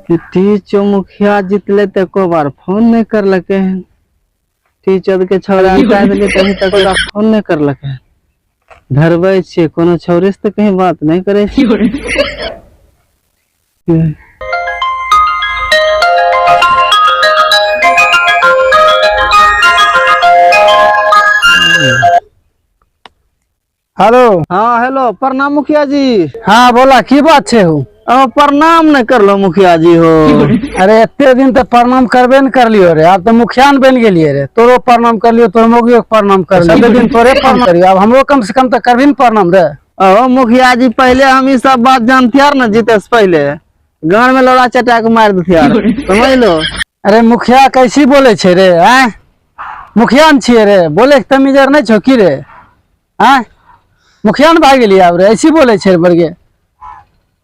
टीचो मुखिया जीतले तऽ एको बार फोन नहि करलकै हन। टीचर के छौड़ा हटा देलियै तभी तक ओकरा फोन नहि करलकै हन। धरबै छियै कोनो छौड़े से तऽ कहीं बात नहि करै छै। हेलो। हाँ हेलो, प्रणाम मुखिया जी। हाँ बोला, की बात छै हो? ओ प्रणाम नहीं करलो मुखिया जी हो। अरे एते दिन तो प्रणाम करबे न करलियो रे, आब तो मुखिया न बन गेलिए रे। तोरो प्रणाम करलियो, तोर मौगियो के प्रणाम करलियो, सब दिन तोरे प्रणाम करियो, आब हमरो कम से कम तो करबी न प्रणाम रे। ओ मुखिया जी पहले हम ई सब बात जानते यार न, जीते से पहले गान में लौड़ा चटा के मार देते यार, समझ लो। अरे मुखिया कैसी बोले छे रे? आय मुखिया न छिये रे, बोले के तमीज आर नहीं छो की रे? आय मुखिया न भाग गेलियै आब रे, ऐसी बोले छे बड़गे।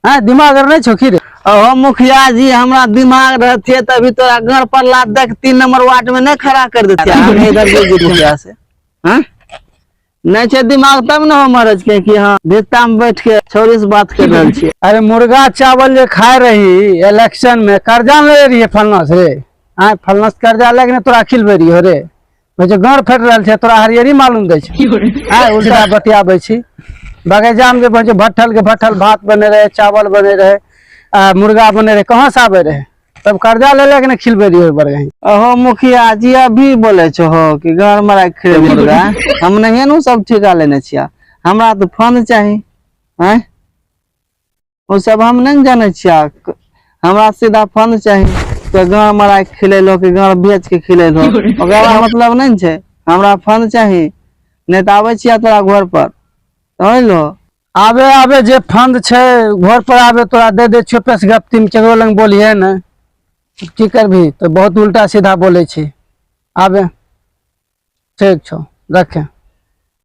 आय दिमाग आर नहीं छो की रे? ओ मुखिया जी हमरा दिमाग रहते तभी तोरा घर पर लाद दे के 3 नंबर वार्ड में नहीं खड़ा कर देते। हम इधर जे जीत मुखिया से। हाँ नहीं छे दिमाग तब न हो महाराज के कि हाँ भित्ता में बैठ के छौरी से बात कर रहल छियै। अरे मुर्गा चावल जे खाए रही इलेक्शन में कर्जा ले रही फलना से रे। आय फलना से कर्जा ले के तोरा खिलबे रही हो रे, जो गाँड़ फटि रहल छै तोरा हरियरी मालूम दै छै। आय उल्टा बतियाबै छी। बगैचा में जे बनै छै भट्ठल के भट्ठल भात बने रहे, चावल बने रहे, आ मुर्गा बने रहे, कहाँ से आबे रहे? तब कर्जा ले ले के ने खिलबे रही बड़गही। अहो मुखिया जी अभी बोले छो हो कि घर में राख खेले मुर्गा, हम नहीं नु सब ठेका लेने छिया, हमरा तो फंड चाही। आय ओ सब हम नहीं जाने छिया, हमरा सीधा फंड चाही। तो घर में राख खिलेलो कि घर बेच के खिलेलो ओकरा मतलब नहीं छै, हमरा फंड चाही, नहीं तो आबै छिया तोरा घर पर, समझलो? आबे आबे जे फंड छै घर पर आबे तोरा दे दे छियो पेश गप्ती में, केकरो लग बोलिहे ने की करबही, तो बहुत उल्टा सीधा बोले छी। आबे ठीक छौ, रखे।